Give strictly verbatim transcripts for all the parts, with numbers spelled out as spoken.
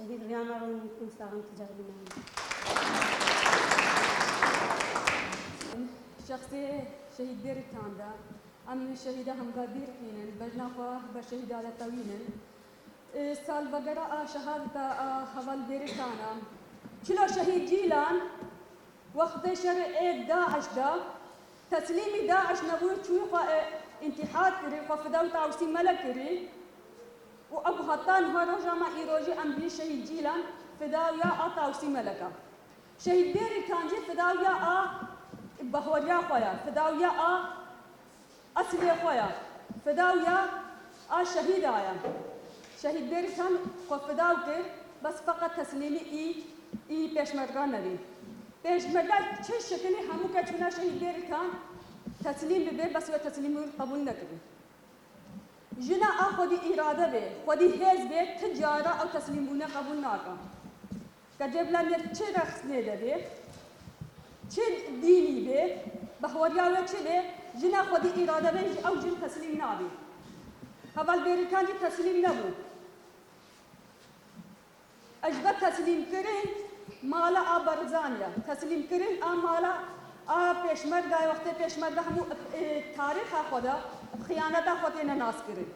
Şehîd Riya Merûn û Saxin Ticarî Şexsê şehîd Bêrîtan de em şehîda hemga bîr tînin, bejna xwe be şehîda de tewînin. Ê, salvegera a şehadeta a heval Bêrîtan a. Çilo şehîd Cîlan wextê şerê ê DAIŞ de teslîmî DAIŞ nebû, çûyî xwe, e, întîhar kirî, xwe fida û tawsî mele kirî. Û ew heta niha roja me îrojî em bî şehîd Cîlan fidawiya a tawsî meleka. Şehîd Bêrîkan jî fidawiya a bahweriya xwe ya, fidawiya a eslê xwe ya, fidawiya a şehîda ya. Şehîd Bêrîkan xwe fidaw kir, bes feqet teslîmî î, î pêşmerga nebî. Pêşmerga çi şekilî hemû ke çûna şehîd Bêrîkan teslîm bibe, bes wê teslîmî qebûl nekirî. Jina a xwedî îrade bê, xwedî hêz bê, ti cara ew teslîmbûne qebûl nake. Ke cê bila ne çi rexsnê de bê, çi dînî bê, behweriya wê çi bê, jina xwedî îrade bê, ji ew jin teslîm nabî. Heval Bêrîkan jî teslîm nebû. Ez ji ber teslîmkirin mala a Barzanî ye. Teslîmkirin a mala a pêşmerga ye, wextê pêşmerga hemû, e, tarîxa xwe de bi xiyaneta xwe têne naskirin.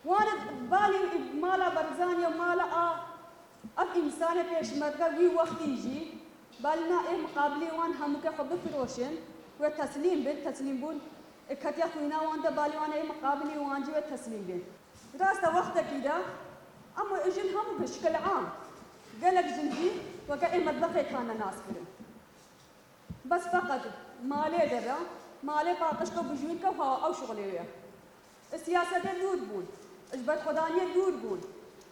Wan balî mala Barzanî ye, mala a ev însanê pêşmerga wî wextî jî balî na ê miqabilê wan hemûke xwe bifiroşin, wê teslîm bin, teslîmbûn, e, ketiya xwîna wan de balî wan ê miqabilî wan jî wê teslîm bin. Rast e, wextekî de em û jin hemû bi şikil am. Gelek jin jî weke ê medbexê tane naskirin. Bes feqet malê de be, malê paqij ke bijûn ke ha ew şixulê wê. Ji siyasetê dûr bûn, ji berxwedaniyê dûr bûn,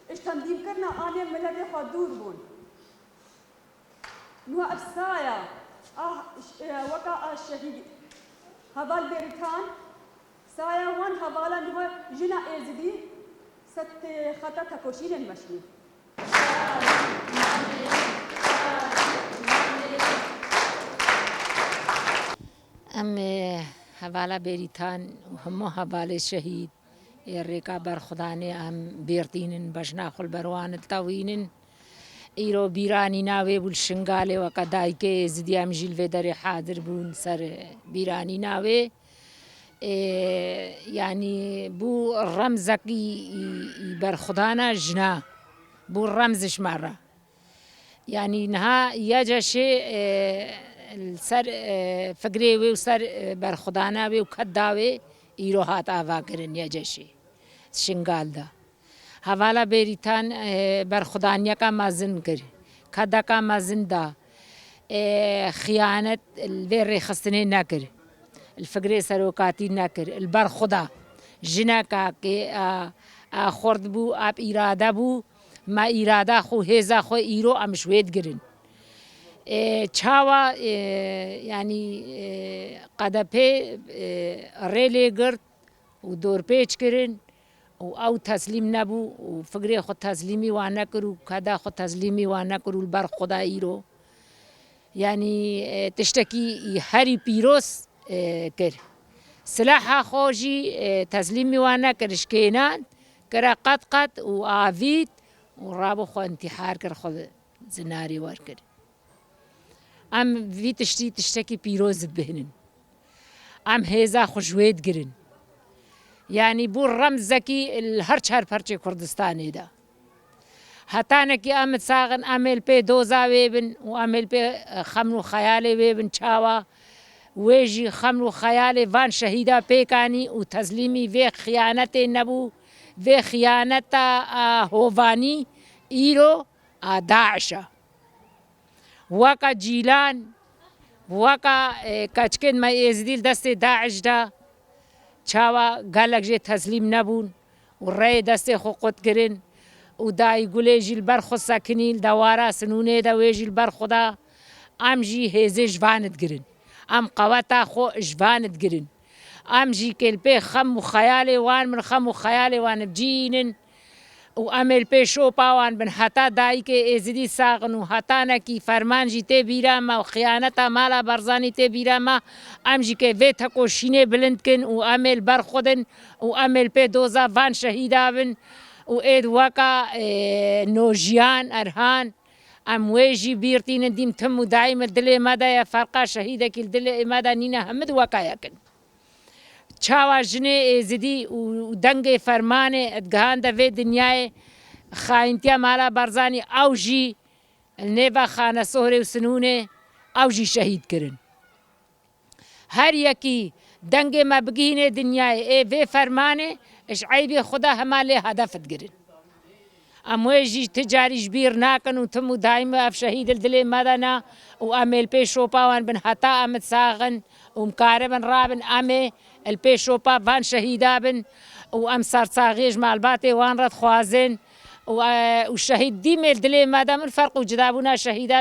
ji temdînkirina anê miletê xwe dûr bûn. Niha ev saya, ah, ş-, e, weka a şehîd heval Bêrîtan, saya wan hevala niha jina Êzidî ser xeta tekoşînên meşî. Em, e, hevala Bêrîtan û hemû hevalê şehîd, ê rêka berxwedanê em bêrtînin, bejna xwe li ber wan ditewînin. Îro bîranîna wê bû li Şingalê, weke dayikê Êzidî em jî li vê derê hadir bûn ser bîranîna wê. Ê, yanî bû remzekî î, î berxwedana jina. Bû remz ji me re. Yanî niha YCŞ'ê, e, li ser, e, fikrê wê û ser, e, berxwedana wê û keda wê îro hat avakirin YCŞ'ê. Şingal de. Hevala Bêrîtan, e, berxwedaniyeka mezin kir. Kedeka mezin da. E, xiyanet li vê rêxistinê nekir. Li fikrê serokatî nekir. Li ber xwe da. Jineka kê, a, a xurt bû, a bi îrade bû. Me îrada xwe, hêza xwe îro em ji wê digirin. E, çawa, e, yanî, e, KDP, e, rê lê girt û dorpêç kirin û ew teslîm nebû û fikrê xwe teslîmî wan nekir û keda xwe teslîmî wan nekir û li ber xwe da îro. Yanî, e, tiştekî herî pîroz, e, kir. Silaha xwe jî, e, teslîmî wan nekir, şikênand, kire qet qet û avît û rabû xwe întîhar kir, xwe zinarî wer kir. Em vî tiştî tiştekî pîroz dibihînin. Em hêza xwe ji wê digirin. Yanî bû remzekî li her çar perçê Kurdistanê de. Hetanekî em sax in, em ê li pê doza wê bin û em ê li pê, e, xeml û xeyalê wê bin. Çawa? Wê jî xeml û xeyalê van şehîda pêk anî û teslîmî vê xiyanetê nebû, vê xiyaneta, a, hovanî îro a DAIŞ e. Weka Cîlan, weka, e, keçikên me Êzidî li destê DAIŞ de, çawa gelek jê teslîm nebûn û reyê destê xwe qut kirin û dayî Gulê jî li ber xwe sekinî li dewara Sinûnê de, wê jî li ber xwe da. Em jî hêzê ji van digirin. Em qeweta xwe ji van digirin. Em jî kê li pê xem û xeyalê wan bin, xem û xeyalê wan bi cî înin û em ê li pê şopa wan bin heta dayikê Êzidî sax in û hetanekî ferman jî tê bîra me û xiyaneta mala Barzanî tê bîra me, em jî kê vê tekoşînê bilind kin û em ê li ber xwe din û em ê li pê doza van şehîda bin. û êd weka, e, Nojiyan Erhan, em wê jî bîr tînin dîm tim û daîm li dilê me de ye, ferqa şehîdekî li dilê me de nîne, hemid weka yek in. Çawa jinê êzidî û, û dengê fermanê digihande vê dinyayê, xayîntiya mala Barzanî, ew jî li nêva Xanesohrê û Sinûnê ew jî şehîd kirin. Her yekî dengê me bigihînê dinyayê, ê vê fermanê ji eybê xwe de hema lê hedef digirin. Em wê jî ti carî ji bîr nakin û tim û daîm ev şehîd li dilê me de ne û em ê li pê şopa wan bin heta em sax in û em karibin rabin, em ê li pê şopa van şehîda bin û em sersaxiyê ji malbatê wan re dixwazin û, e, û şehîd dîmê li dilê me de min ferq û cidabûna şehîda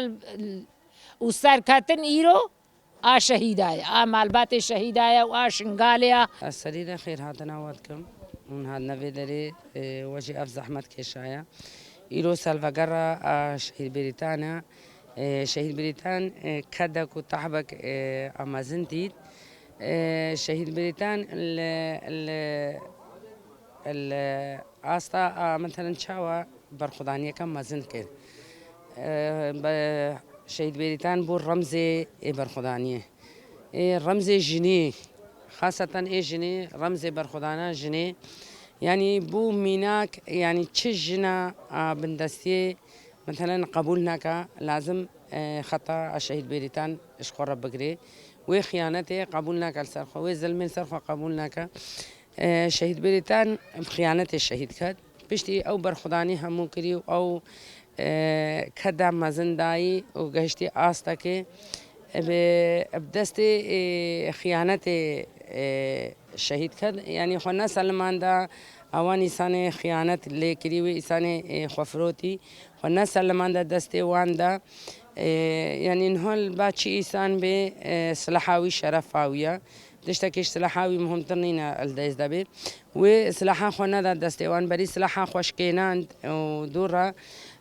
û serketin îro a şehîda ye, a malbatê şehîda ye û a Şingalê ye. Ez serî de xêr hatina we dikim. Hûn hatine vê derê, e, we jî ev zehmet kêşaye. Îro salvegera a Şehîd Bêrîtan e. E, Şehîd Bêrîtan, e, kedek û tahbek, e, a mezin dît. E, Şehîd Bêrîtan li, li, li asta a, methelen çawa berxwedaniyeke mezin kir. E, be-, Şehîd Bêrîtan bû remzê ê berxwedaniyê. Ê remzê jinî, xaseten ê jinî, remzê berxwedana jinê. Yanî bû mînak, yanî çi jina a bindestiyê, methelen qebûl nake, lazim, e, xeta a Şehîd Bêrîtan ji xwe re bigirê. Wê xiyanetê qebûl nake li ser xwe, wê zilmê li ser xwe qebûl nake. E, Şehîd Bêrîtan bi xiyanetê şehîd ket. Piştî ew berxwedanî hemû kirî û ew, e, keda mezin dayî û gehiştî astekê, e, bi, bi destê, e, xiyanetê, e, şehîd ket. Yanî xwe neselimanda, ewan îsanê xiyanet lê kirî, wê îsanê, e, xwe firotî. Xwe neselimanda destê wan de. E, yanî niha li ba çi îsan bê, e, silaha wî şerefa wî ye. Tiştekî ji silaha wî muhimtir nîne li dest de bê. Wê silaha xwe neda destê wan, berî silaha xwe şikênand û dû re,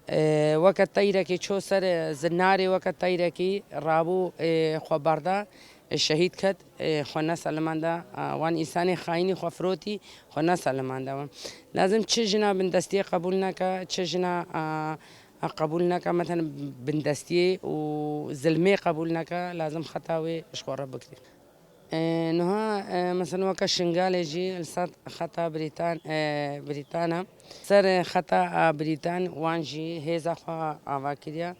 e, weke teyrekî çû ser, e, zinarê, weke teyrekî rabû, e, xwe berda, e, şehîd ket, e, xwe neselimanda, a, wan îsanê xayînî xwe firotî, xwe neselimanda wan. Lazim çi jina bindestiyê qebûl neke, çi jina, a, a qebûl neke, meten bindestiyê û zilmê qebûl neke, lazim xeta wê ji xwe re bigirê. E, niha, e, mesela weke Şingalê jî li ser xeta Brîtan-, e, Brîtana, ser xeta, a, Brîtan wan jî hêza xwe ava kiriye.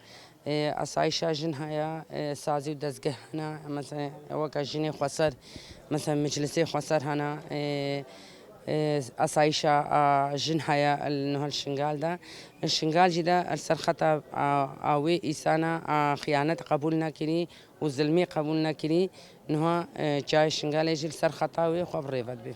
E, asayişa jin heye, e, sazî û dezgeh hene, mesela weke jinê xweser, mesela meclisê xweser hene, e, e, asayişa, a, jin heye li niha li Şingal de. Li Şingal jî de li ser xeta, a, a wê îsana, a, xiyanet qebûl nekirî û zilmî qebûl nekirî. Niha, e, çiyayê Şingalê jî li ser xeta wê xwe bi rêve dibe.